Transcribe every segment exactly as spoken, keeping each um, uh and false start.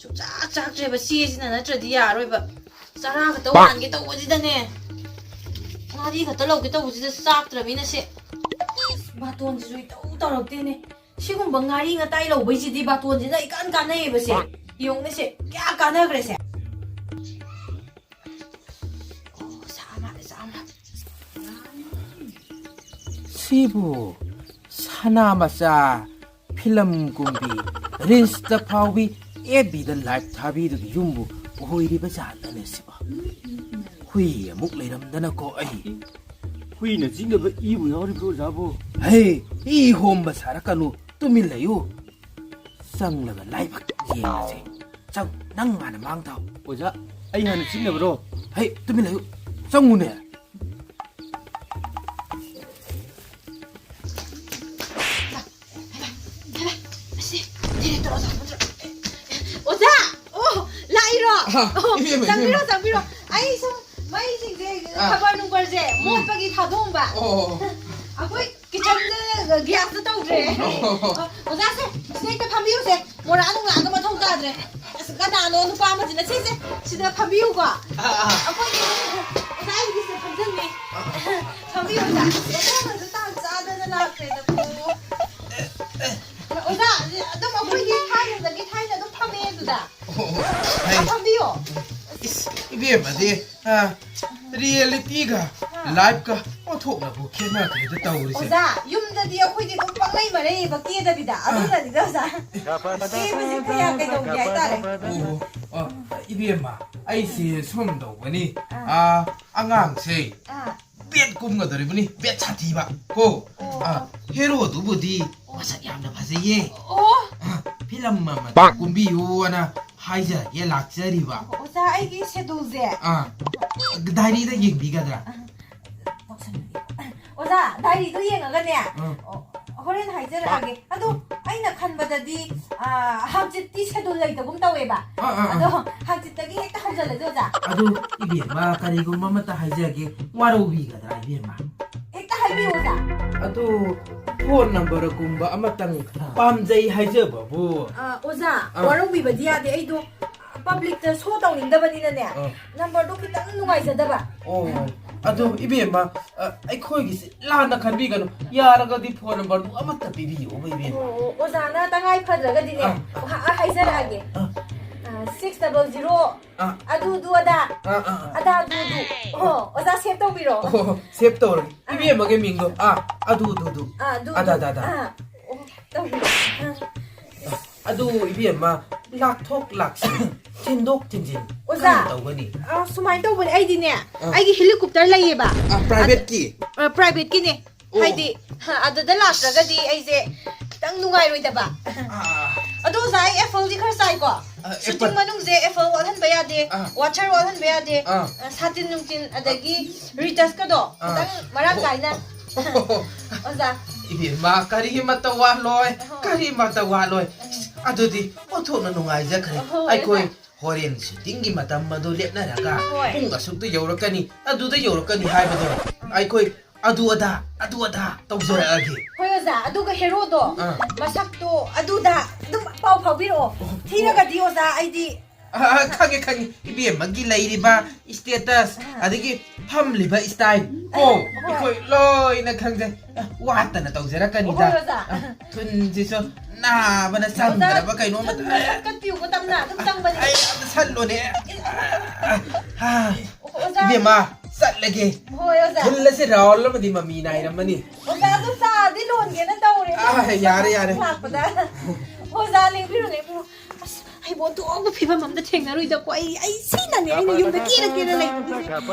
ꯁꯨꯡꯆꯥꯛ ꯆꯥꯛꯇ꯭ꯔꯦꯕ ꯆꯦꯁꯤꯅ, ꯅꯠꯇ꯭ꯔꯗꯤ ꯌꯥꯔꯣꯏꯕ꯫ ꯆꯔꯥ ꯈꯛꯇ ꯄꯥꯛ꯫ ꯋꯥꯟꯒꯦ ꯇꯧꯕꯁꯤꯗꯅꯦ, ꯉꯥꯔꯤ ꯈꯛꯇ ꯂꯧꯒꯦ ꯇꯧꯕꯁꯤꯗ ꯆꯥꯛꯇ꯭ꯔꯕꯅꯤꯅ ꯁꯦ꯫ ꯕꯥꯇꯣꯟꯁꯤꯁꯨ ꯏꯇꯧ ꯇꯧꯔꯛꯇꯦꯅꯦ꯫ ꯁꯤꯒꯨꯝꯕ ꯉꯥꯔꯤ ꯉꯇꯥꯏ ꯂꯧꯕꯩꯁꯤꯗꯤ ꯕꯥꯇꯣꯟꯁꯤꯅ ꯏꯀꯥꯟ ꯀꯥꯟꯅꯩꯌꯦꯕ ꯁꯦ꯫ ꯌꯦꯡꯉꯨꯅꯦ ꯁꯦ, ꯀꯌꯥ ꯀꯥꯟꯅꯈ꯭ꯔꯦ ꯁꯦ꯫ ꯑꯣ, ꯁꯥ ꯃꯥꯜꯂꯦ, ꯁꯥ ꯃꯥꯜꯂꯦ꯫ ꯁꯤꯕꯨ ꯁꯅꯥ ꯃꯆꯥ ꯐꯤꯂꯝ ꯀꯨꯝꯕꯤ, ꯔꯤꯜꯁꯇ ꯐꯥꯎꯕꯤ, ꯑꯦꯐ ꯕꯤꯗ ꯂꯥꯏꯚ ꯊꯥꯕꯤꯗꯨꯒꯤ ꯌꯨꯝꯕꯨ ꯑꯣꯏꯔꯤꯕ ꯖꯥꯠꯂꯅꯦ ꯁꯤꯕꯣ? ꯍꯨꯏ ꯑꯃꯨꯛ ꯂꯩꯔꯝꯗꯅꯀꯣ ꯑꯩ꯫ ꯍꯨꯏꯅ ꯆꯤꯛꯅꯕ ꯏꯕꯨ ꯌꯥꯎꯔꯤꯕ꯭ꯔꯣ, ꯑꯣꯖꯥꯕꯨ? ꯍꯦ, ꯏ ꯍꯣꯝꯕ ꯁꯥꯔꯛꯀꯅꯨ, ꯇꯨꯃꯤꯟ ꯂꯩꯌꯨ꯫ ꯆꯪꯂꯒ ꯂꯥꯏꯕꯛ ꯌꯦꯡꯉꯁꯦ꯫ ꯆꯪ, ꯅꯪ ꯍꯥꯟꯅ ꯃꯥꯡ ꯊꯥꯎ꯫ ꯑꯣꯖꯥ, ꯑꯩ ꯍꯥꯟꯅ ꯆꯤꯛꯅꯕ꯭ꯔꯣ? ꯍꯩ, ꯇꯨꯃꯤꯟ ꯂꯩꯌꯨ꯫ ꯆꯪꯉꯨꯅꯦ꯫ ꯑꯁꯤ, ꯗꯤꯔꯦꯛꯇꯔ ꯑꯣꯖꯥ ꯅꯠꯇ꯭ꯔꯣ? ꯑꯣꯖꯥ! ꯑꯣ, ꯂꯥꯛꯏꯔꯣ? ꯑꯍ, ꯑꯣ, ꯏꯕꯦꯝꯃ, ꯆꯪꯕꯤꯔꯣ, ꯏꯕꯦꯝꯃ꯫ ꯆꯪꯕꯤꯔꯣ꯫ ꯑꯩ ꯁꯨꯝ ꯃꯩꯁꯤꯡꯁꯦ, ꯑꯥ꯫ ꯈꯕꯔ ꯅꯨꯡꯕꯔꯁꯦ ꯎꯝ꯫ ꯃꯣꯠꯄꯒꯤ ꯊꯥꯗꯣꯛꯑꯝꯕ꯫ ꯑꯣ, ꯑꯣ, ꯑꯣ꯫ ꯑꯩꯈꯣꯏ ꯀꯤꯆꯟꯗ ꯒ꯭ꯌꯥꯁꯇ ꯇꯧꯗ꯭ꯔꯦ꯫ ꯑꯣ, ꯑꯣ, ꯑꯣ꯫ ꯑꯣꯖꯥꯁꯦ, ꯁꯤꯗ ꯍꯦꯛꯇ ꯐꯝꯕꯤꯌꯨꯁꯦ꯫ ꯃꯣꯔꯥ ꯅꯨꯡꯂꯥꯒ ꯃꯊꯧ ꯇꯥꯗ꯭ꯔꯦ꯫ ꯑꯁ, ꯀꯅꯥꯅꯣ ꯅꯨꯄꯥ ꯑꯃꯁꯤꯅ? ꯁꯦ, ꯁꯦ, ꯁꯤꯗ ꯐꯝꯕꯤꯌꯨꯀꯣ꯫ ꯑꯥ, ꯑꯥ, ꯑꯥ꯫ ꯑꯩꯈꯣꯏꯒꯤ ꯑꯣꯖꯥ ꯑꯩꯒꯤꯁꯦ ꯐꯝꯖꯟꯕꯤ꯫ ꯐꯝꯕꯤꯌꯨ, ꯑꯣꯖꯥ꯫ ꯑꯣꯖꯥꯅꯁꯨ ꯇꯥꯟ ꯆꯥꯗꯅ ꯂꯥꯛꯇ꯭ꯔꯦꯗꯀꯣ꯫ ꯑꯣꯖꯥ, ꯑꯗꯨꯝ ꯑꯩꯈꯣꯏꯒꯤ ꯊꯥꯏꯅꯗꯒꯤ ꯊꯥꯏꯅ ꯑꯗꯨꯝ ꯐꯝꯃꯦ ꯑꯗꯨꯗ꯫ ꯑꯣ, ꯑꯣ, ꯑꯥ, ꯍꯩ꯫ ꯐꯝꯕꯤꯌꯣ꯫ ꯏꯁ, ꯏꯕꯦꯝꯃꯗꯤ, ꯑꯥ, ꯔꯤꯌꯦꯂꯤꯇꯤꯒ ꯑꯥ꯫ ꯂꯥꯏꯐꯀ ꯑꯣꯟꯊꯣꯛꯅꯕꯨ ꯈꯦꯠꯅꯈ꯭ꯔꯦꯗ ꯇꯧꯔꯤꯁꯦ꯫ ꯑꯣꯖꯥ, ꯌꯨꯝꯗꯗꯤ ꯑꯩꯈꯣꯏꯗꯤ ꯑꯗꯨꯝ ꯄꯪꯂꯩ ꯃꯔꯩꯌꯦꯕ, ꯀꯦꯗꯕꯤꯗ꯫ ꯑꯥ꯫ ꯑꯗꯨꯅꯅꯤꯗ, ꯑꯣꯖꯥ꯫ ꯀꯦꯕꯁꯦ ꯈꯔ ꯀꯩꯗꯧꯒꯦ ꯍꯥꯏꯇꯥꯔꯦ꯫ ꯑꯣ, ꯑꯣ, ꯏꯕꯦꯝꯃ, ꯑꯩꯁꯦ ꯁꯨꯝ ꯇꯧꯕꯅꯤ꯫ ꯑꯥ꯫ ꯑꯥ, ꯑꯉꯥꯡꯁꯦ ꯑꯥ꯫ ꯕꯦꯠ ꯀꯨꯝꯒꯗꯧꯔꯤꯕꯅꯤ, ꯕꯦꯠ ꯁꯥꯊꯤꯕ ꯀꯣ꯫ ꯑꯣ꯫ ꯑꯥ, ꯍꯦꯔꯣꯗꯨꯕꯨꯗꯤ ꯃꯁꯛ ꯌꯥꯝꯅ ꯐꯖꯩꯌꯦ꯫ ꯑꯣ꯫ ꯑꯥ, ꯐꯤꯂꯝ ꯑꯃ ꯄꯥꯛ꯫ ꯀꯨꯝꯕꯤꯌꯨꯅ ꯍꯥꯏꯖꯒꯦ ꯂꯥꯛꯆꯔꯤꯕ꯫ ꯑꯣꯖꯥ, ꯑꯩꯒꯤ ꯁꯦꯗꯨꯜꯁꯦ꯫ ꯑꯥ, ꯗꯥꯏꯔꯤꯗ ꯌꯦꯡꯕꯤꯒꯗ꯭ꯔꯥ? ꯑꯥ, ꯇꯧꯁꯟꯕꯤꯒꯦ꯫ ꯑꯣꯖꯥ, ꯗꯥꯏꯔꯤꯗꯣ ꯌꯦꯡꯉꯒꯅꯦ꯫ ꯑꯥ꯫ ꯑꯣ, ꯍꯣꯔꯦꯟ ꯍꯥꯏꯖꯔꯛꯑꯒꯦ꯫ ꯑꯗꯣ ꯑꯩꯅ ꯈꯟꯕꯗꯗꯤ, ꯑꯥ, ꯍꯪꯆꯤꯠꯇꯤ ꯁꯦꯗꯨꯜ ꯂꯩꯇꯒꯨꯝ ꯇꯧꯋꯦꯕ꯫ ꯑꯥ, ꯑꯥ, ꯑꯥ꯫ ꯑꯗꯣ ꯍꯪꯆꯤꯠꯇꯒꯤ ꯍꯦꯛꯇ ꯍꯧꯖꯜꯂꯁꯦ, ꯑꯣꯖꯥ꯫ ꯑꯗꯨ ꯏꯕꯦꯝꯃ, ꯀꯔꯤꯒꯨꯝꯕ ꯑꯃꯠꯇ ꯍꯥꯏꯖꯒꯦ, ꯋꯥꯔꯧꯕꯤꯒꯗ꯭ꯔꯥ ꯏꯕꯦꯝꯃ? ꯍꯦꯛꯇ ꯍꯥꯏꯕꯤꯌꯨ, ꯑꯣꯖꯥ꯫ ꯑꯗꯨ ꯐꯣꯟ ꯅꯝꯕꯔꯒꯨꯝꯕ ꯑꯃꯇꯪ ꯄꯥꯝꯖꯩ ꯍꯥꯏꯖꯕꯕꯨ꯫ ꯑ, ꯑꯣꯖꯥ, ꯑ꯫ ꯋꯥꯔꯧꯕꯤꯕꯗꯤ ꯌꯥꯗꯦ꯫ ꯑꯩꯗꯣ ꯄꯕ꯭ꯂꯤꯛꯇ ꯁꯣ ꯇꯧꯅꯤꯡꯗꯕꯅꯤꯅꯅꯦ, ꯑ꯫ ꯅꯝꯕꯔꯗꯣ ꯈꯤꯇꯪ ꯅꯨꯡꯉꯥꯏꯖꯗꯕ꯫ ꯑꯣ, ꯑꯗꯨ ꯏꯕꯦꯝꯃ, ꯑ, ꯑꯩꯈꯣꯏꯒꯤꯁꯤ ꯂꯥꯟꯅ ꯈꯟꯕꯤꯒꯅꯨ꯫ ꯌꯥꯔꯒꯗꯤ ꯐꯣꯟ ꯅꯝꯕꯔꯗꯨ ꯑꯃꯠꯇ ꯄꯤꯕꯤꯌꯣꯕ, ꯏꯕꯦꯝꯃ꯫ ꯑꯣ, ꯑꯣ, ꯑꯣꯖꯥꯅ ꯇꯉꯥꯏ ꯐꯗ꯭ꯔꯒꯗꯤꯅꯦ, ꯑ꯫ ꯑ, ꯑ, ꯍꯥꯏꯖꯔꯛꯑꯒꯦ꯫ ꯑ꯫ ꯑ, ꯁꯤꯛꯁ ꯗꯕꯜ ꯖꯤꯔꯣ, ꯑ꯫ ꯑꯗꯨ, ꯑꯗꯨ, ꯑꯗꯥ꯫ ꯑ, ꯑ, ꯑ꯫ ꯑꯗꯥ, ꯑꯗꯨ, ꯑꯗꯨ꯫ ꯑꯣ, ꯑꯣꯖꯥ, ꯁꯦꯚ ꯇꯧꯕꯤꯔꯣ꯫ ꯑꯣ, ꯁꯦꯚ ꯇꯧꯔꯒꯦ꯫ ꯑ꯫ ꯏꯕꯦꯝꯃꯒꯤ ꯃꯤꯡꯗꯣ, ꯑ, ꯑꯗꯨ, ꯑꯗꯨ, ꯑꯗꯨ꯫ ꯑ, ꯑꯗꯨ, ꯑꯗꯥ, ꯑꯗꯨ꯫ ꯑꯗꯥ, ꯑꯗꯥ꯫ ꯑ, ꯑꯣ, ꯇꯧꯕꯤꯔꯣ꯫ ꯑ꯫ ꯑꯗꯨ ꯏꯕꯦꯝꯃ, ꯂꯥꯛꯊꯣꯛ ꯂꯥꯛꯁꯤꯟ, ꯊꯤꯟꯗꯣꯛ ꯊꯤꯟꯖꯤꯟ ꯑꯣꯖꯥ, ꯀꯔꯝ ꯇꯧꯒꯅꯤ? ꯑ, ꯁꯨꯃꯥꯏꯅ ꯇꯧꯕꯅꯦ, ꯑꯩꯗꯤꯅꯦ, ꯑ꯫ ꯑꯩꯒꯤ ꯍꯦꯂꯤꯀꯣꯞꯇꯔ ꯂꯩꯌꯦꯕ꯫ ꯑ, ꯄ꯭ꯔꯥꯏꯚꯦꯠꯀꯤ? ꯑꯗ-, ꯑ, ꯄ꯭ꯔꯥꯏꯚꯦꯠꯀꯤꯅꯦ꯫ ꯑꯣ꯫ ꯍꯥꯏꯗꯤ, ꯍ, ꯑꯗꯨꯗ ꯂꯥꯛꯇ꯭ꯔꯒꯗꯤ ꯑꯩꯁꯦ ꯈꯤꯇꯪ ꯅꯨꯡꯉꯥꯏꯔꯣꯏꯗꯕ꯫ ꯑ꯫ ꯑꯗꯣ ꯑꯣꯖꯥ, ꯑꯩ ꯑꯦꯄꯜꯗꯤ ꯈꯔ ꯆꯥꯏꯀꯣ꯫ ꯑ, ꯁꯨꯇꯤꯡ ꯑꯦꯄꯜ꯫ ꯃꯅꯨꯡꯁꯦ ꯑꯦꯄꯜ ꯋꯥꯠꯍꯟꯕ ꯌꯥꯗꯦ, ꯑ꯫ ꯋꯥꯇꯔ ꯋꯥꯠꯍꯟꯕ ꯌꯥꯗꯦ, ꯑ꯫ ꯑ, ꯁꯥꯇꯤꯟ ꯅꯨꯡꯇꯤꯟ, ꯑꯗꯒꯤ ꯔꯤꯇꯁꯀꯗꯣ ꯑ꯫ ꯈꯤꯇꯪ ꯃꯔꯥꯡ ꯑꯣ꯫ ꯀꯥꯏꯅ꯫ ꯑꯣ꯫ ꯑꯣꯖꯥ꯫ ꯏꯕꯦꯝꯃ, ꯀꯔꯤꯃꯠꯇ ꯋꯥꯠꯂꯣꯏ, ꯑꯍꯣꯏ꯫ ꯀꯔꯤꯃꯠꯇ ꯋꯥꯠꯂꯣꯏ꯫ ꯎꯝ꯫ ꯑꯗꯨꯗꯤ ꯑꯣꯟꯊꯣꯛꯅ ꯅꯨꯡꯉꯥꯏꯖꯈ꯭ꯔꯦ꯫ ꯑꯍꯣꯏ, ꯑꯩꯈꯣꯏ ꯑꯣꯖꯥ꯫ ꯍꯣꯔꯦꯟ ꯁꯨꯇꯤꯡꯒꯤ ꯃꯇꯝ ꯑꯗꯨ ꯂꯦꯞꯅꯔꯒ ꯍꯣꯏ꯫ ꯄꯨꯡ ꯑꯁꯨꯛꯇ ꯌꯧꯔꯛꯀꯅꯤ, ꯑꯗꯨꯗ ꯌꯧꯔꯛꯀꯅꯤ ꯍꯥꯏꯕꯗꯣ ꯑꯩꯈꯣꯏ ꯑꯗꯨ ꯑꯗꯥ, ꯑꯗꯨ ꯑꯗꯥ ꯇꯧꯖꯔꯛꯑꯒꯦ꯫ ꯍꯣꯏ ꯑꯣꯖꯥ, ꯑꯗꯨꯒ ꯍꯦꯔꯣꯗꯣ ꯑꯥ꯫ ꯃꯁꯛꯇꯣ ꯑꯗꯨꯗ ꯑꯗꯨꯝ ꯄꯥꯎ ꯐꯥꯎꯕꯤꯔꯛꯑꯣ꯫ ꯑꯣ, ꯊꯤꯔꯒꯗꯤ ꯑꯣꯖꯥ ꯑꯩꯗꯤ ꯑ, ꯑ, ꯈꯪꯉꯦ, ꯈꯪꯉꯦ꯫ ꯏꯕꯦꯝꯃꯒꯤ ꯂꯩꯔꯤꯕ status, ꯑꯥ꯫ ꯑꯗꯒꯤ ꯐꯝꯂꯤꯕ style꯫ ꯑꯣ, ꯍꯣꯏ꯫ ꯑꯩꯈꯣꯏ ꯂꯣꯏꯅ ꯈꯪꯖꯩ꯫ ꯑ, ꯋꯥꯠꯇꯅ ꯇꯧꯖꯔꯛꯀꯅꯤꯗ꯫ ꯍꯣꯏ, ꯑꯣꯖꯥ꯫ ꯑ, ꯊꯨꯟꯁꯤꯁꯨ ꯅꯥꯕꯅ ꯑꯣꯖꯥ, ꯆꯪꯗ꯭ꯔꯕ ꯀꯩꯅꯣꯝꯃ ꯊꯨꯟꯗꯣ ꯇꯧꯔꯦ꯫ ꯁꯠꯀꯠꯄꯤꯌꯨꯀꯣ, ꯇꯞꯅ ꯑꯗꯨꯝ ꯆꯪꯕꯅꯦ꯫ ꯑꯩ ꯑꯝꯇ ꯁꯠꯂꯨꯅꯦ꯫ ꯑ, ꯑ, ꯑꯣꯖꯥ꯫ ꯏꯕꯦꯝꯃ, ꯆꯠꯂꯒꯦ꯫ ꯍꯣꯏ, ꯑꯣꯖꯥ꯫ ꯊꯤꯜꯂꯁꯦ, round ꯑꯃꯗꯤ ꯃꯃꯤ ꯅꯥꯏꯔꯝꯃꯅꯤ꯫ ꯑꯣꯖꯥ, ꯑꯗꯨ ꯆꯥꯗꯤ ꯂꯣꯟꯒꯦꯅ ꯇꯧꯔꯦ꯫ ꯑ, ꯌꯥꯔꯦ, ꯌꯥꯔꯦ꯫ ꯂꯥꯛꯄꯗ꯫ ꯑꯣꯖꯥ, ꯂꯦꯡꯕꯤꯔꯣ, ꯂꯦꯡꯕꯤꯔꯣ꯫ ꯑꯁ, ꯑꯩꯕꯨ ꯑꯣꯟꯊꯣꯛꯄ ꯐꯤꯕꯝ ꯑꯝꯗ ꯊꯦꯡꯅꯔꯨꯏꯗꯀꯣ꯫ ꯑꯩ, ꯑꯩ ꯁꯤꯅꯅꯦ ꯑꯩꯅ ꯌꯨꯝꯗ ꯀꯦꯔ ꯀꯦꯔ ꯂꯩꯕꯤꯁꯦ꯫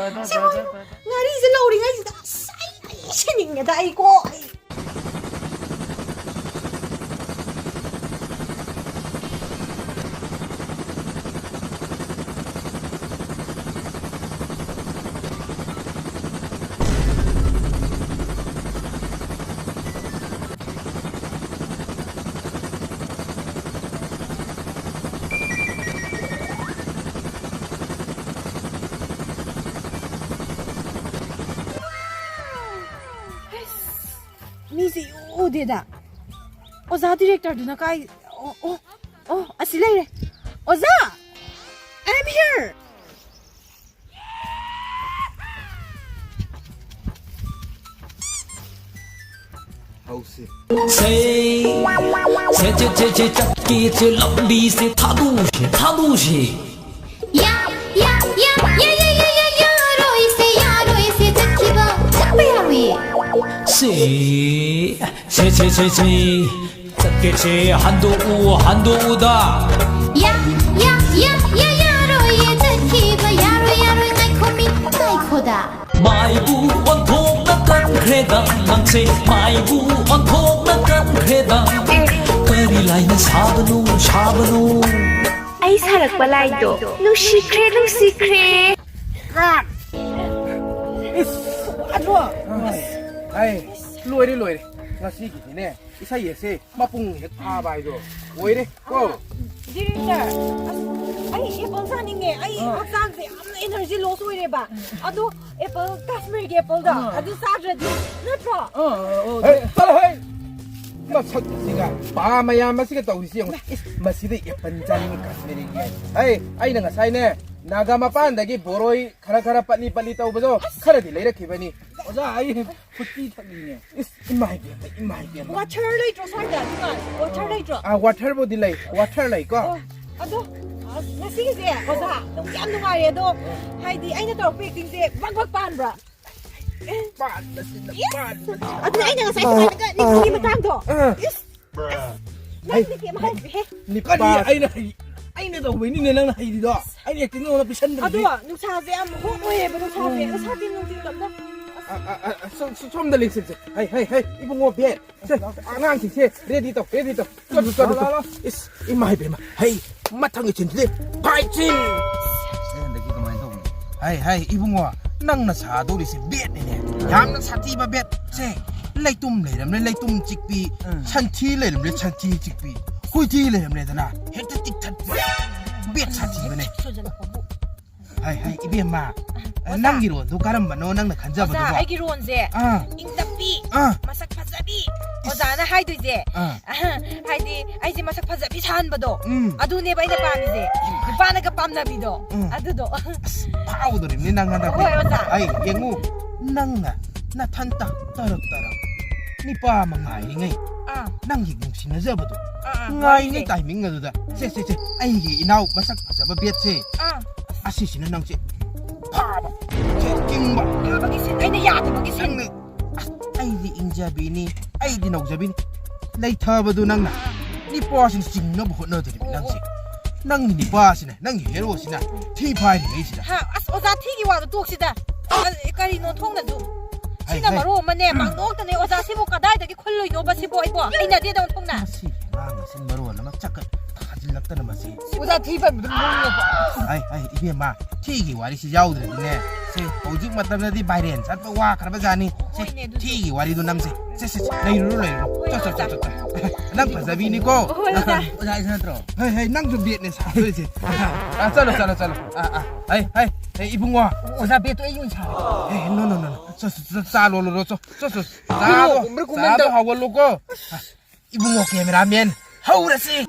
ꯁꯤ ꯍꯣꯏ, ꯉꯥꯔꯤꯁꯦ ꯂꯧꯔꯤꯉꯩꯁꯤꯗ ꯑꯁ, ꯑꯩ, ꯑꯩ ꯁꯤꯅꯤꯡꯉꯦꯗ ꯑꯩꯀꯣ꯫ ꯑꯩ ꯗꯦꯗ꯫ ꯑꯣꯖꯥ ꯗꯤꯔꯦꯛꯇꯔꯗꯨꯅ ꯀꯥꯏ? ꯑꯣ, ꯑꯣ, ꯑꯣ, ꯑꯁꯤ ꯂꯩꯔꯦ꯫ ꯑꯣꯖꯥ! I am here! ꯍꯧꯁꯤ꯫ ꯁꯦ, ꯁꯦ, ꯁꯦ, ꯁꯦ, ꯁꯦ, ꯆꯠꯀꯦ, ꯁꯦ, ꯂꯝꯕꯤꯁꯦ ꯊꯥꯗꯣꯛꯁꯦ, ꯊꯥꯗꯣꯛꯁꯦ꯫ ꯌꯥ, ꯌꯥ, ꯌꯥꯔꯣꯏꯁꯦ, ꯌꯥꯔꯣꯏꯁꯦ, ꯆꯠꯈꯤꯕ, ꯆꯠꯄ ꯌꯥꯔꯣꯏꯌꯦ꯫ ꯁꯦ, ꯁꯦ, ꯁꯦ, ꯁꯦ, ꯁꯦ, ꯆꯠꯀꯦꯁꯦ ꯍꯟꯗꯣꯛꯎ, ꯍꯟꯗꯣꯛꯎꯗ꯫ ꯌꯥ, ꯌꯥ, ꯌꯥꯔꯣꯏꯌꯦ, ꯆꯠꯈꯤꯕ ꯌꯥꯔꯣꯏ, ꯌꯥꯔꯣꯏ, ꯉꯥꯏꯈꯣꯃꯤ, ꯉꯥꯏꯈꯣꯗ꯫ ꯃꯥꯏꯕꯨ ꯑꯣꯟꯊꯣꯛꯅ ꯀꯟꯈ꯭ꯔꯦꯗ, ꯅꯪꯁꯦ ꯃꯥꯏꯕꯨ ꯑꯣꯟꯊꯣꯛꯅ ꯀꯟꯈ꯭ꯔꯦꯗ꯫ ꯀꯔꯤ ꯂꯥꯏꯅ ꯁꯥꯕꯅꯣ, ꯁꯥꯕꯅꯣ? ꯑꯩ ꯁꯥꯔꯛꯄ ꯂꯥꯏꯗꯣ ꯅꯨꯡꯁꯤꯈ꯭ꯔꯦ, ꯅꯨꯡꯁꯤꯈ꯭ꯔꯦ꯫ ꯏꯁ! ꯑꯗꯣ! ꯑꯁ! ꯑꯩ ꯂꯣꯏꯔꯦ, ꯂꯣꯏꯔꯦ꯫ ꯉꯁꯤꯒꯤꯗꯤꯅꯦ, ꯏꯁꯩ ꯑꯁꯦ ꯃꯄꯨꯡ ꯍꯦꯛ ꯐꯥꯕ ꯍꯥꯏꯗꯣ ꯑꯣꯏꯔꯦ ꯀꯣ꯫ ꯗꯤꯔꯦꯛꯇꯔ, ꯑꯁ, ꯑꯩ ꯑꯦꯄꯜ ꯆꯥꯅꯤꯡꯉꯦ꯫ ꯑꯩ ꯑꯥ꯫ ꯍꯛꯆꯥꯡꯁꯦ ꯌꯥꯝꯅ ꯏꯅꯔꯖꯤ ꯂꯣꯁ ꯑꯣꯏꯔꯦꯕ꯫ ꯑꯗꯣ ꯑꯦꯄꯜ, ꯀꯥꯁꯃꯤꯔꯒꯤ ꯑꯦꯄꯜꯗꯣ, ꯑꯥ꯫ ꯑꯗꯨ ꯆꯥꯗ꯭ꯔꯗꯤ, ꯅꯠꯇ꯭ꯔꯣ? ꯑꯥ, ꯑꯥ, ꯑꯥ, ꯍꯦ, ꯆꯠꯂꯣꯍꯦ! ꯃꯁꯛꯁꯤꯒ, ꯄꯥ ꯃꯌꯥꯝ ꯑꯁꯤꯒ ꯇꯧꯔꯤꯁꯤ ꯌꯦꯡꯉꯨ꯫ ꯏꯁ, ꯃꯁꯤꯗ ꯑꯦꯄꯜ ꯆꯥꯅꯤꯡꯉꯤ, ꯀꯥꯁꯃꯤꯔꯤꯒꯤ꯫ ꯍꯩ, ꯑꯩꯅ ꯉꯁꯥꯏꯅꯦ, ꯅꯥꯒꯥ ꯃꯄꯥꯟꯗꯒꯤ ꯕꯣꯔꯣꯏ ꯈꯔ ꯈꯔ ꯄꯠꯂꯤ ꯄꯠꯂꯤ ꯇꯧꯕꯗꯣ ꯈꯔꯗꯤ ꯂꯩꯔꯛꯈꯤꯕꯅꯤ꯫ ꯑꯣꯖꯥ, ꯑꯩ ꯐ꯭ꯔꯨꯇꯤ ꯊꯛꯅꯤꯡꯉꯦ꯫ ꯏꯁ, ꯏꯃꯥꯏ ꯄꯦꯝꯃ, ꯏꯃꯥꯏ ꯄꯦꯝꯃ꯫ ꯋꯥꯊꯔ ꯂꯩꯇ꯭ꯔꯣ ꯁ꯭ꯋꯥꯏꯗ? ꯗꯨꯀꯥꯟ ꯋꯥꯊꯔ ꯂꯩꯇ꯭ꯔꯣ? ꯑꯥ, ꯋꯥꯊꯔꯕꯨꯗꯤ ꯂꯩ, ꯋꯥꯊꯔ ꯂꯩꯀꯣ꯫ ꯑꯣ, ꯑꯗꯣ, ꯑꯁ, ꯉꯁꯤꯒꯤꯁꯦ ꯑꯣꯖꯥ, ꯅꯨꯡꯗꯤ ꯌꯥꯝ ꯅꯨꯡꯉꯥꯏꯔꯦ꯫ ꯑꯗꯣ, ꯍꯥꯏꯗꯤ, ꯑꯩꯅ ꯇꯧꯔꯛꯄ ꯑꯦꯛꯇꯤꯡꯁꯦ ꯕꯛ ꯕꯛ ꯄꯥꯟꯕ꯭ꯔꯥ? ꯄꯥꯟꯕꯁꯤꯅ, ꯏꯁ! ꯄꯥꯟꯕꯁꯤꯅ꯫ ꯑꯗꯨꯅ ꯑꯩꯅ ꯉꯁꯥꯏ ꯁꯨꯃꯥꯏꯅꯒ ꯅꯤꯛꯄꯒꯤ ꯃꯇꯥꯡꯗꯣ꯫ ꯑꯥ꯫ ꯏꯁ! ꯍꯩ, ꯅꯪꯗꯤ ꯀꯩꯝ ꯍꯥꯏꯗ꯭ꯔꯤꯍꯦ꯫ ꯀꯔꯤ? ꯑꯩꯅ ꯍꯩ-, ꯑꯩꯅ ꯇꯧꯕꯩꯅꯤꯅꯦ ꯅꯪꯅ ꯍꯩꯔꯤꯗꯣ꯫ ꯑꯩꯅ ꯑꯦꯛꯇꯤꯡ ꯅꯉꯣꯟꯗ ꯄꯤꯁꯟꯗ꯭ꯔꯗꯤ꯫ ꯑꯗꯣ ꯅꯨꯡꯁꯥꯁꯦ ꯌꯥꯝ ꯍꯣꯠ ꯑꯣꯏꯌꯦꯕ, ꯅꯨꯡꯁꯥꯁꯦ꯫ ꯎꯝ꯫ ꯅꯁꯥꯗꯤ ꯅꯨꯡꯊꯤꯜ ꯑꯝꯇ꯫ ꯑ, ꯑ, ꯑ, ꯁꯣꯝ-, ꯁꯣꯝꯗ ꯂꯦꯡꯁꯤꯟꯁꯦ꯫ ꯍꯩ, ꯍꯩ, ꯍꯩ, ꯏꯕꯨꯡꯉꯣ ꯕꯦꯠ꯫ ꯁꯦ, ꯑꯉꯥꯡꯁꯤꯡꯁꯦ ꯔꯦꯗꯤ ꯇꯧ, ꯔꯦꯗꯤ ꯇꯧ꯫ ꯆꯠꯂꯨ, ꯆꯠꯂꯨ, ꯂꯥ, ꯂꯥ, ꯆꯠꯂꯨ꯫ ꯂꯥ꯫ ꯏꯁ, ꯏꯃꯥ ꯏꯕꯦꯝꯃ꯫ ꯍꯩ, ꯃꯊꯪꯒꯤ ꯆꯤꯟꯁꯤꯗꯤ ꯐꯥꯏꯠ ꯁꯤꯟ꯫ ꯑꯩ ꯍꯟꯗꯛꯀꯤ ꯀꯃꯥꯏꯅ ꯇꯧꯕꯅꯣ? ꯍꯩ, ꯍꯩ, ꯏꯕꯨꯡꯉꯣ, ꯅꯪꯅ ꯁꯥꯗꯧꯔꯤꯁꯦ ꯕꯦꯠꯅꯤꯅꯦ꯫ ꯌꯥꯝꯅ ꯁꯥꯊꯤꯕ ꯕꯦꯠ꯫ ꯁꯦ, ꯂꯩꯇꯨꯝ ꯂꯩꯔꯝꯂꯦ, ꯂꯩꯇꯨꯝ ꯆꯤꯛꯄꯤ꯫ ꯎꯝ꯫ ꯁꯟꯊꯤ ꯂꯩꯔꯝꯂꯦ, ꯁꯟꯊꯤ ꯆꯤꯛꯄꯤ꯫ ꯍꯨꯏꯊꯤ ꯂꯩꯔꯝꯂꯦꯗꯅ, ꯍꯦꯛꯇ ꯆꯤꯛꯊꯠꯄ꯫ ꯕꯦꯠ ꯁꯥꯊꯤꯕꯅꯦ꯫ ꯁꯣꯏꯖꯜꯂꯛꯄꯕꯨ꯫ ꯍꯥꯏ, ꯍꯥꯏ, ꯏꯕꯦꯝꯃ, ꯑꯣꯖꯥ꯫ ꯅꯪꯒꯤ ꯔꯣꯜꯗꯣ ꯀꯔꯝꯕꯅꯣ ꯅꯪꯅ ꯈꯟꯖꯕꯗꯨꯕꯣ? ꯑꯣꯖꯥ, ꯑꯩꯒꯤ ꯔꯣꯜꯁꯦ ꯑꯥ꯫ ꯏꯪ ꯇꯞꯄꯤ, ꯑꯥ꯫ ꯃꯁꯛ ꯐꯖꯕꯤ, ꯏꯁ꯫ ꯑꯣꯖꯥ, ꯍꯥꯏꯗꯣꯏꯁꯦ꯫ ꯑꯥ꯫ ꯍꯥꯏꯗꯤ ꯑꯩꯁꯦ ꯃꯁꯛ ꯐꯖꯕꯤ ꯁꯥꯍꯟꯕꯗꯣ꯫ ꯎꯝ꯫ ꯑꯗꯨꯅꯦꯕ ꯑꯩꯅ ꯄꯥꯝꯃꯤꯁꯦ꯫ ꯅꯨꯄꯥꯅꯒ ꯄꯥꯝꯅꯕꯤꯗꯣ꯫ ꯎꯝ꯫ ꯑꯗꯨꯗꯣ꯫ ꯐꯥꯎꯗꯣꯔꯤꯕꯅꯤ ꯅꯪ ꯍꯟꯗꯛꯇꯤ꯫ ꯍꯣꯏ, ꯑꯣꯖꯥ꯫ ꯑꯩ ꯌꯦꯡꯉꯨ, ꯅꯪꯅ ꯅꯊꯟꯇ ꯇꯔꯛ ꯇꯔꯛ ꯅꯤꯄꯥ ꯑꯃ ꯉꯥꯏꯔꯤꯉꯩ, ꯑꯥ꯫ ꯅꯪꯒꯤ ꯅꯨꯡꯁꯤꯅꯖꯕꯗꯣ ꯑꯥ, ꯑꯥ, ꯉꯥꯏꯔꯤꯉꯩ ꯍꯣꯏꯅꯦ꯫ ꯇꯥꯏꯃꯤꯡ ꯑꯗꯨꯗ, ꯁꯦ ꯁꯦ ꯁꯦ, ꯑꯩꯒꯤ ꯏꯅꯥꯎ ꯃꯁꯛ ꯐꯖꯕ ꯕꯦꯠꯁꯦ, ꯑꯥ꯫ ꯑꯁꯤꯁꯤꯅ ꯅꯪꯁꯦ ꯐꯥꯕ, ꯁꯦ ꯆꯤꯡꯕ꯫ ꯐꯥꯕꯒꯤ ꯁꯤꯟ, ꯑꯩꯅ ꯌꯥꯗꯕꯒꯤ ꯁꯤꯟ꯫ ꯅꯪꯅ, ꯑꯁ, ꯑꯩꯗꯤ ꯏꯪꯖꯕꯤꯅꯤ, ꯑꯩꯗꯤ ꯅꯧꯖꯕꯤꯅꯤ, ꯂꯩꯊꯕꯗꯨ ꯅꯪꯅ ꯅꯤꯄꯥꯁꯤꯡ ꯆꯤꯡꯅꯕ ꯍꯣꯠꯅꯗꯣꯔꯤꯕ ꯑꯣ, ꯅꯪꯁꯦ꯫ ꯅꯪꯒꯤ ꯅꯤꯄꯥꯁꯤꯅ, ꯅꯪꯒꯤ ꯍꯦꯔꯣꯁꯤꯅ ꯊꯤ ꯐꯥꯏꯔꯤꯉꯩꯁꯤꯗ꯫ ꯍꯥ, ꯑꯁ, ꯑꯣꯖꯥ, ꯊꯤꯒꯤ ꯋꯥꯗꯣ ꯇꯣꯛꯁꯤꯗ꯫ ꯑ, ꯀꯔꯤꯅꯣ ꯊꯣꯡꯅꯁꯨ꯫ ꯍꯩ, ꯁꯤꯅ ꯍꯩ꯫ ꯃꯔꯣꯟ ꯑꯃꯅꯦ, ꯃꯥꯡꯗꯣꯛꯇꯅꯦ꯫ ꯑꯣꯖꯥ, ꯁꯤꯕꯨ ꯀꯗꯥꯏꯗꯒꯤ ꯈꯨꯜꯂꯨꯏꯅꯣꯕ ꯁꯤꯕꯨ ꯑꯩꯕꯣ? ꯍꯩꯅꯗꯦꯗ ꯑꯣꯟꯊꯣꯛꯅ꯫ ꯃꯁꯤ ꯑꯉꯥꯡ ꯑꯁꯤ ꯃꯔꯣꯟ ꯑꯃ ꯆꯀꯠ ꯊꯥꯖꯤꯜꯂꯛꯇꯅ ꯃꯁꯤ꯫ ꯑꯣꯖꯥ, ꯊꯤ ꯐꯟꯕꯗꯨ ꯂꯣꯡꯉꯦꯕ꯫ ꯑꯩ, ꯑꯩ, ꯏꯕꯦꯝꯃ, ꯊꯤꯒꯤ ꯋꯥꯔꯤꯁꯤ ꯌꯥꯎꯗ꯭ꯔꯗꯤꯅꯦ꯫ ꯁꯦ, ꯍꯧꯖꯤꯛ ꯃꯇꯝꯗꯗꯤ ꯚꯥꯏꯔꯦꯟ ꯆꯠꯄ ꯋꯥꯈ꯭ꯔꯕ ꯖꯥꯠꯅꯤ꯫ ꯁꯦ, ꯍꯣꯏꯅꯦ, ꯑꯗꯨꯁꯨ꯫ ꯊꯤꯒꯤ ꯋꯥꯔꯤꯗꯨ ꯅꯝꯁꯦ꯫ ꯁꯦ, ꯁꯦ, ꯁꯦ, ꯂꯩꯔꯨꯔꯣ, ꯂꯩꯔꯨꯔꯣ꯫ ꯆꯣ, ꯆꯣ, ꯆꯣ, ꯆꯣ, ꯆꯣ꯫ ꯅꯪ ꯐꯖꯕꯤꯅꯤꯀꯣ꯫ ꯍꯣꯏ, ꯑꯣꯖꯥ꯫ ꯑꯣꯖꯥ, ꯑꯩꯁꯨ ꯅꯠꯇ꯭ꯔꯣ? ꯍꯩ, ꯍꯩ, ꯅꯪꯁꯨ ꯕꯦꯠꯅꯦ ꯁꯥꯗꯣꯏꯁꯦ꯫ ꯑꯥ, ꯆꯠꯂꯣ, ꯆꯠꯂꯣ, ꯆꯠꯂꯣ꯫ ꯑꯥ, ꯑꯥ꯫ ꯍꯩ, ꯍꯩ, ꯍꯩ, ꯏꯕꯨꯡꯉꯣ꯫ ꯑꯣꯖꯥ, ꯕꯦꯠꯇꯣ ꯑꯩ ꯑꯣꯏꯅ ꯁꯥꯔꯒꯦ꯫ ꯍꯦ, ꯅꯣ, ꯅꯣ, ꯅꯣ, ꯅꯣ꯫ ꯆꯣ, ꯆꯣ, ꯆꯣ, ꯆꯥ ꯂꯣꯜꯂꯨꯔꯣ, ꯆꯣ, ꯆꯣ, ꯆꯣ꯫ ꯆꯥꯗꯣ, ꯀꯨꯝꯕ꯭ꯔꯥ, ꯀꯨꯝꯕ꯭ꯔꯥ? ꯆꯥꯗꯣ ꯍꯥꯎꯍꯜꯂꯨꯀꯣ꯫ ꯏꯕꯨꯡꯉꯣ ꯀꯦꯃꯦꯔꯥꯃꯦꯟ, ꯍꯧꯔꯁꯤ꯫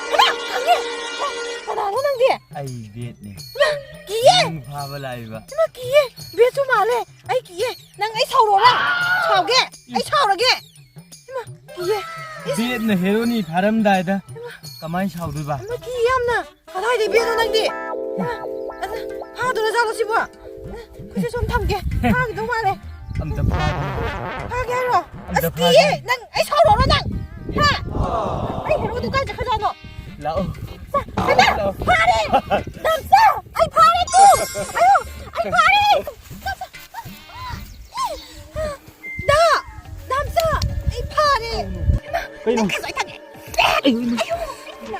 ꯍꯩꯃꯥ, ꯈꯪꯉꯦ꯫ ꯀꯅꯥꯅꯣ ꯅꯪꯗꯤ? ꯑꯩ ꯕꯦꯠꯅꯦ꯫ ꯍꯩꯃꯥ, ꯀꯤꯌꯦ꯫ ꯅꯪ ꯐꯥꯕ ꯂꯥꯛꯏꯕ꯫ ꯍꯩꯃꯥ, ꯀꯤꯌꯦ꯫ ꯕꯦꯠꯁꯨ ꯃꯥꯜꯂꯦ꯫ ꯑꯩ ꯀꯤꯌꯦ꯫ ꯅꯪ ꯑꯩ ꯁꯥꯎꯔꯣꯔꯥ? ꯁꯥꯎꯒꯦ? ꯑꯩ ꯁꯥꯎꯔꯒꯦ? ꯍꯩꯃꯥ, ꯀꯤꯌꯦ꯫ ꯏꯁ꯫ ꯕꯦꯠꯅ ꯍꯦꯔꯣꯅꯤ ꯐꯥꯔꯝꯗꯥꯏꯗ ꯀꯃꯥꯏꯅ ꯁꯥꯎꯗꯣꯏꯕ? ꯍꯩꯃꯥ, ꯀꯤꯌꯦ ꯌꯥꯝꯅ꯫ ꯀꯗꯥꯏꯗꯩ ꯕꯦꯠꯅꯣ ꯅꯪꯗꯤ? ꯍꯩꯃꯥ, ꯑꯗ, ꯐꯥꯗꯣꯔꯖꯥꯠꯂꯣ ꯁꯤꯕꯣ? ꯑꯩꯈꯣꯏꯁꯦ ꯁꯨꯝ ꯊꯝꯒꯦ꯫ ꯐꯥꯈꯤꯗꯧ ꯃꯥꯜꯂꯦ꯫ ꯑꯝꯇ ꯐꯥꯒꯦ꯫ ꯐꯥꯒꯦ ꯍꯥꯏꯔꯣ? ꯑꯝꯇ ꯑꯁ, ꯐꯥꯒꯦ꯫ ꯀꯤꯌꯦ! ꯅꯪ ꯑꯩ ꯁꯥꯎꯔꯣꯔꯣ ꯅꯪ? ꯍꯥ? ꯑꯩ ꯍꯦꯔꯣꯗꯨ ꯀꯥꯏ ꯆꯠꯈ꯭ꯔꯖꯥꯠꯅꯣ? ꯂꯥꯛꯑꯣ꯫ ꯍꯩꯃꯥ! ꯂꯥꯛꯑꯣ꯫ ꯐꯥꯔꯦ! ꯗꯥꯝꯆꯥ! ꯑꯩ ꯐꯥꯔꯦ ꯇꯨ! ꯑꯌꯣ! ꯑꯩ ꯐꯥꯔꯦ! ꯗꯥ! ꯗꯥꯝꯆꯥ! ꯑꯩ ꯐꯥꯔꯦ! ꯀꯩꯅꯣ? ꯅꯪ ꯀꯩꯁꯨ ꯑꯩ ꯈꯪꯉꯦ! ꯑꯩꯌꯣ, ꯏꯃꯥ꯫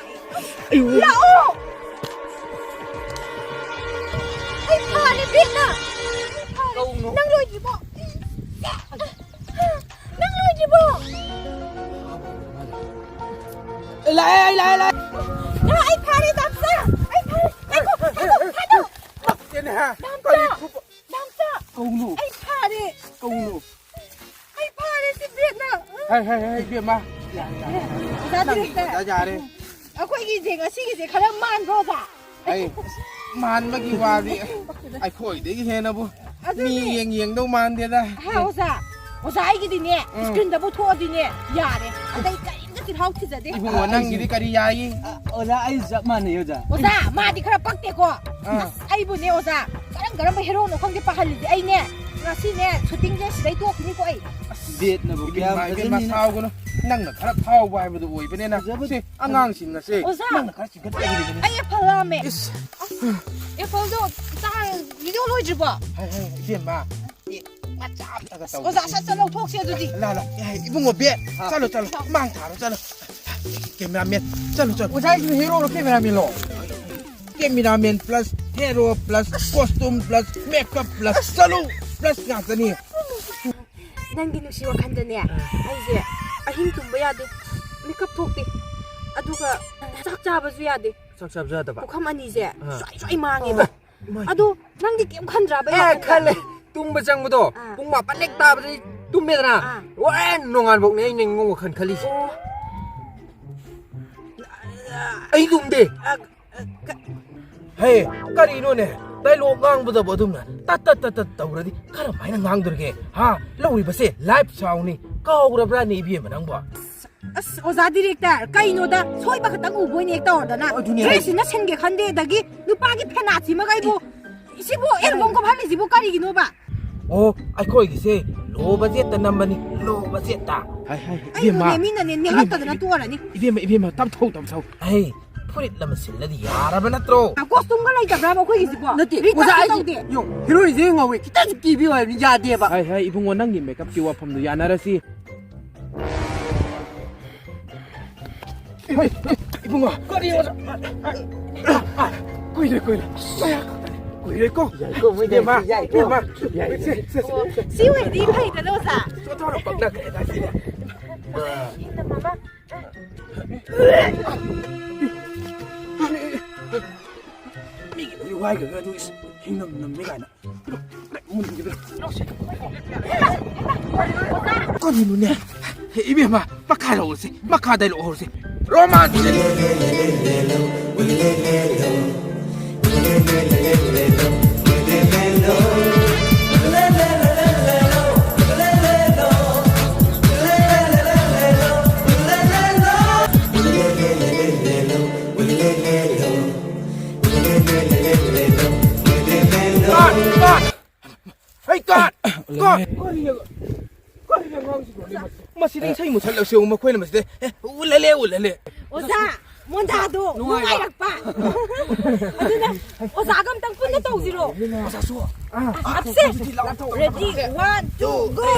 ꯑꯩꯌꯣ꯫ ꯂꯥꯛꯑꯣ! ꯑꯩ ꯐꯥꯔꯦ, ꯕꯦꯠꯅ! ꯑꯩ ꯐꯥꯔꯦ! ꯀꯧꯅꯣ꯫ ꯅꯪ ꯂꯣꯏꯗ꯭ꯔꯤꯕꯣ? ꯅꯪ ꯂꯣꯏꯗ꯭ꯔꯤꯕꯣ? ꯂꯥꯛꯑꯦ, ꯑꯩ ꯂꯥꯛꯑꯦ, ꯂꯥꯛꯑꯦ! ꯅꯪ ꯍꯥꯏ, ꯍꯥꯏ, ꯍꯥꯏ, ꯏꯕꯦꯝꯃ꯫ ꯌꯥꯔꯦ, ꯌꯥꯔꯦ꯫ ꯑꯣꯖꯥ ꯅꯪ ꯗꯤꯔꯦꯛꯇꯔ꯫ ꯑꯣꯖꯥ ꯌꯥꯔꯦ꯫ ꯑꯩꯈꯣꯏꯒꯤꯁꯦ ꯉꯁꯤꯒꯤꯁꯦ ꯈꯔ ꯃꯥꯟꯕ꯭ꯔꯣ, ꯑꯣꯖꯥ? ꯑꯩ ꯃꯥꯟꯕꯒꯤ ꯋꯥꯗꯤ ꯑꯩꯈꯣꯏꯗꯒꯤ ꯍꯦꯟꯅꯕꯨ ꯑꯗꯨꯅꯦ꯫ ꯃꯤ ꯌꯦꯡ ꯌꯦꯡꯗꯧ ꯃꯥꯟꯗꯦꯗ꯫ ꯍꯥ, ꯑꯣꯖꯥ? ꯑꯣꯖꯥ, ꯑꯩꯒꯤꯗꯤꯅꯦ, ꯎꯝ꯫ ꯁ꯭ꯀ꯭ꯔꯤꯟꯗꯕꯨ ꯊꯣꯛꯑꯗꯤꯅꯦ, ꯌꯥꯔꯦ꯫ ꯑꯇꯩ ꯀꯔꯤꯝꯇ ꯆꯤꯜꯍꯥꯎ ꯊꯤꯖꯗꯦ꯫ ꯏꯕꯨꯡꯉꯣ, ꯅꯪꯒꯤꯗꯤ ꯀꯔꯤ ꯌꯥꯏ? ꯑ, ꯑꯣꯖꯥ, ꯑꯩꯁꯨ ꯆꯞ ꯃꯥꯟꯅꯩ, ꯑꯣꯖꯥ꯫ ꯑꯣꯖꯥ, ꯃꯥꯗꯤ ꯈꯔ ꯄꯛꯇꯦꯀꯣ꯫ ꯑꯥ꯫ ꯑꯁ, ꯑꯩꯕꯨꯅꯦ, ꯑꯣꯖꯥ, ꯀꯔꯝ ꯀꯔꯝꯕ ꯍꯦꯔꯣꯅꯣ ꯈꯪꯗꯦ ꯄꯥꯍꯜꯂꯤꯁꯦ꯫ ꯑꯩꯅꯦ, ꯉꯁꯤꯅꯦ, ꯁꯨꯇꯤꯡꯁꯦ ꯁꯤꯗꯩ ꯇꯣꯛꯈꯤꯅꯤꯀꯣ ꯑꯩ꯫ ꯕꯦꯠꯅꯕꯨ ꯀꯌꯥꯝ ꯏꯕꯦꯝꯃ, ꯏꯕꯦꯝꯃ, ꯐꯖꯅꯤꯅ꯫ ꯁꯥꯎꯒꯅꯨ꯫ ꯅꯪꯅ ꯈꯔ ꯐꯥꯎꯕ ꯍꯥꯏꯕꯗꯨ ꯑꯣꯏꯕꯅꯤꯅ꯫ ꯐꯖꯕ ꯁꯤ ꯑꯉꯥꯡꯁꯤꯡ ꯑꯁꯦ ꯑꯣꯖꯥ! ꯅꯪꯅ ꯈꯔ ꯆꯤꯡꯈꯠꯄꯤꯔꯤꯕꯅꯤ꯫ ꯑꯩ ꯑꯦꯄꯜ ꯂꯥꯝꯃꯦ꯫ ꯏꯁ꯫ ꯑꯁ, ꯑꯦꯄꯜꯗꯣ ꯆꯥ-, ꯚꯤꯗꯤꯑꯣ ꯂꯣꯏꯗ꯭ꯔꯤꯕꯣ? ꯍꯥꯏ, ꯍꯥꯏ, ꯏꯕꯦꯝꯃ, ꯃꯆꯥ ꯑꯝꯇꯒ ꯇꯧꯗꯦ꯫ ꯑꯣꯖꯥ, ꯁꯠ ꯆꯠꯂꯧꯊꯣꯛꯁꯦ ꯑꯗꯨꯗꯤ꯫ ꯂꯥ, ꯂꯥ, ꯑꯦ, ꯏꯕꯨꯡꯉꯣ, ꯕꯦꯠ, ꯑꯥ꯫ ꯆꯠꯂꯣ, ꯆꯠꯂꯣ, ꯃꯥꯡ ꯊꯥꯔꯣ, ꯆꯠꯂꯣ꯫ ꯀꯦꯃꯦꯔꯥꯃꯦꯟ, ꯆꯠꯂꯣ, ꯆꯠꯂꯣ꯫ ꯑꯣꯖꯥ, ꯑꯩꯁꯤꯕꯨ ꯍꯦꯔꯣꯔꯣ, ꯀꯦꯃꯦꯔꯥꯃꯦꯟꯂꯣ? Cameraman plus hero plus costume plus makeup plus ꯆꯠꯂꯣ, ꯄ꯭ꯂꯁ ꯉꯥꯛꯇꯅꯤ꯫ ꯅꯪꯒꯤ ꯅꯨꯡꯁꯤ ꯋꯥꯈꯜꯗꯅꯦ, ꯑꯥ꯫ ꯑꯩꯁꯦ ꯑꯍꯤꯡ ꯇꯨꯝꯕ ꯌꯥꯗꯦ, ꯃꯤꯀꯞ ꯊꯣꯛꯇꯦ, ꯑꯗꯨꯒ ꯆꯥꯛ ꯆꯥꯕꯁꯨ ꯌꯥꯗꯦ꯫ ꯆꯥꯛ ꯆꯥꯕꯁꯨ ꯌꯥꯗꯕ? ꯄꯨꯈꯝ ꯑꯅꯤꯁꯦ ꯑꯥ꯫ ꯁ꯭ꯋꯥꯏ ꯁ꯭ꯋꯥꯏ ꯃꯥꯡꯉꯦꯕ꯫ ꯑꯣ, ꯏꯃꯥꯏ꯫ ꯑꯗꯨ ꯅꯪꯗꯤ ꯀꯩꯝ ꯈꯟꯗ꯭ꯔꯕ ꯑꯦ, ꯌꯥꯝꯅ? ꯈꯜꯂꯦ꯫ ꯇꯨꯝꯕ ꯆꯪꯕꯗꯣ ꯑꯥ꯫ ꯄꯨꯡ ꯃꯥꯄꯟ ꯍꯦꯛ ꯇꯥꯕꯗꯗꯤ ꯇꯨꯝꯃꯦꯗꯅ꯫ ꯑꯥ꯫ ꯍꯣꯔꯦꯟ ꯅꯣꯡꯉꯥꯟꯐꯥꯎꯅꯦ ꯑꯩꯅ ꯋꯥꯈꯜ ꯈꯜꯂꯤꯁꯦ꯫ ꯑꯣ꯫ ꯑꯩ ꯇꯨꯝꯗꯦ꯫ ꯑ, ꯑ, ꯀ- ꯍꯦ, ꯀꯔꯤꯅꯣꯅꯦ? ꯗꯥꯏꯂꯣꯒ ꯉꯥꯡꯕꯗꯕꯨ ꯑꯗꯨꯝꯅ ꯇꯠ ꯇꯠ ꯇꯠ ꯇꯠ ꯇꯧꯔꯗꯤ ꯀꯔꯝꯍꯥꯏꯅ ꯉꯥꯡꯗꯣꯔꯤꯒꯦ? ꯍꯥ? ꯂꯧꯔꯤꯕꯁꯦ ꯂꯥꯏꯐ ꯁꯥꯎꯟꯅꯤ꯫ ꯀꯥꯎꯈ꯭ꯔꯕ꯭ꯔꯥꯅꯦ ꯏꯕꯦꯝꯃ ꯅꯪꯕꯣ? ꯑꯁ, ꯑꯣꯖꯥ ꯗꯤꯔꯦꯛꯇꯔ, ꯀꯩꯅꯣꯗ ꯁꯣꯏꯕ ꯈꯛꯇꯪ ꯎꯕ ꯑꯣꯏꯅ ꯍꯦꯛ ꯇꯧꯔꯗꯅ꯫ ꯑꯗꯨꯅꯦ ꯗ꯭ꯔꯦꯁꯁꯤꯅ ꯍꯥꯏꯁꯦ꯫ ꯁꯤꯟꯒꯦ ꯈꯟꯗꯦ, ꯑꯗꯒꯤ ꯅꯨꯄꯥꯒꯤ ꯐꯦꯅꯥꯠꯁꯤꯃꯒ ꯑꯩꯕꯨ, ꯁꯤꯕꯨ ꯑꯦꯜꯕꯝ ꯀꯨꯝꯍꯜꯂꯤꯁꯤꯕꯨ ꯀꯔꯤꯒꯤꯅꯣꯕ? ꯑꯣ, ꯑꯩꯈꯣꯏꯒꯤꯁꯦ ꯂꯣ ꯕꯖꯦꯠꯇ ꯅꯝꯕꯅꯤ, ꯂꯣ ꯕꯖꯦꯠꯇ꯫ ꯍꯥꯏ, ꯍꯥꯏ, ꯏꯕꯦꯝꯃ, ꯑꯩꯕꯨꯅꯦ ꯃꯤꯅꯅꯦ ꯏꯕꯦꯝꯃ, ꯅꯦꯍꯛꯇꯗꯅ ꯇꯣꯛꯑꯔꯅꯤ꯫ ꯏꯕꯦꯝꯃ, ꯏꯕꯦꯝꯃ, ꯇꯞꯊꯧ, ꯇꯞꯊꯧ꯫ ꯍꯩ, ꯐꯨꯔꯤꯠ ꯑꯃ ꯁꯤꯜꯂꯗꯤ ꯌꯥꯔꯕ ꯅꯠꯇ꯭ꯔꯣ? ꯀꯣꯁꯇꯨꯝꯒ ꯂꯩꯇꯕ꯭ꯔꯥꯕ ꯑꯩꯈꯣꯏꯒꯤꯁꯤꯕꯣ? ꯅꯠꯇꯦ, ꯔꯤꯇꯥꯁꯨ ꯑꯣꯖꯥ, ꯑꯩꯁꯦ ꯇꯧꯗꯦ꯫ ꯌꯦꯡꯉꯣ, ꯍꯦꯔꯣꯏꯟꯁꯦ ꯉꯧꯋꯦ, ꯈꯤꯇꯪꯁꯨ ꯀꯦꯕꯤꯌꯨ ꯍꯥꯏꯕꯅꯤ, ꯌꯥꯗꯦꯕ꯫ ꯍꯥꯏ, ꯍꯥꯏ, ꯏꯕꯨꯡꯉꯣ, ꯅꯪꯒꯤ ꯃꯦꯀꯞꯀꯤ ꯋꯥꯐꯝꯗꯨ ꯌꯥꯅꯔꯁꯤ꯫ ꯍꯩ, ꯍꯩ, ꯏꯕꯨꯡꯉꯣ꯫ ꯀꯔꯤ ꯑꯣꯖꯥ? ꯀꯨꯏꯔꯦ, ꯀꯨꯏꯔꯦ꯫ ꯀꯨꯏꯔꯦꯀꯣ꯫ ꯌꯥꯏꯀꯣ, ꯃꯣꯏ ꯏꯕꯦꯝꯃ, ꯌꯥꯏꯀꯣ꯫ ꯏꯕꯦꯝꯃ꯫ ꯌꯥꯏ, ꯁꯦ, ꯌꯥꯏ꯫ ꯁꯦ, ꯁꯦ, ꯁꯦ꯫ ꯁꯤ ꯑꯣꯏꯔꯗꯤ ꯐꯩꯗꯅ, ꯑꯣꯖꯥ꯫ ꯆꯣꯊꯣꯔ ꯄꯛꯅꯈ꯭ꯔꯦ, ꯉꯁꯤꯗꯤ꯫ ꯏꯅꯝꯃ꯫ ꯃꯤꯒꯤ ꯂꯣꯏ ꯋꯥꯏꯈ꯭ꯔꯒ ꯑꯗꯨ ꯏꯁ ꯍꯤꯡꯅꯝ ꯅꯝꯃꯦ ꯀꯥꯏꯅ꯫ ꯀꯔꯤꯅꯣꯅꯦ? ꯏꯕꯦꯝꯃ, ꯃꯈꯥ ꯂꯧꯔꯁꯤ, ꯃꯈꯥꯗ ꯂꯧꯔꯁꯤ꯫ ꯔꯣꯃꯥꯟꯁ꯫ ꯀꯥꯠ! ꯀꯥꯠ! ꯍꯩ, ꯀꯥꯠ! ꯀꯥꯠ! ꯀꯔꯤꯅꯣ? ꯀꯔꯤꯅꯣ ꯑꯉꯥꯡꯁꯤꯕꯣ? ꯃꯁꯤꯗ ꯏꯁꯩ ꯃꯨꯊꯠꯂꯁꯦ, ꯃꯈꯣꯏꯅ ꯃꯁꯤꯗ, ꯑꯦ, ꯎꯜꯂꯂꯦ, ꯎꯜꯂꯂꯦ꯫ ꯑꯣꯖꯥ, ꯃꯣꯟꯗꯥꯗꯣ ꯅꯨꯡꯉꯥꯏꯕ꯫ ꯅꯨꯡꯉꯥꯏꯔꯛꯄ꯫ ꯑꯗꯨꯅ ꯑꯣꯖꯥꯒ ꯑꯝꯇꯪ ꯄꯨꯟꯅ ꯇꯧꯁꯤꯔꯣ? ꯑꯣꯖꯥꯁꯨ꯫ ꯑꯞꯁꯦ꯫ ꯑꯗꯨꯗꯤ ꯂꯥꯛꯑꯣ꯫ Ready, one, two, go.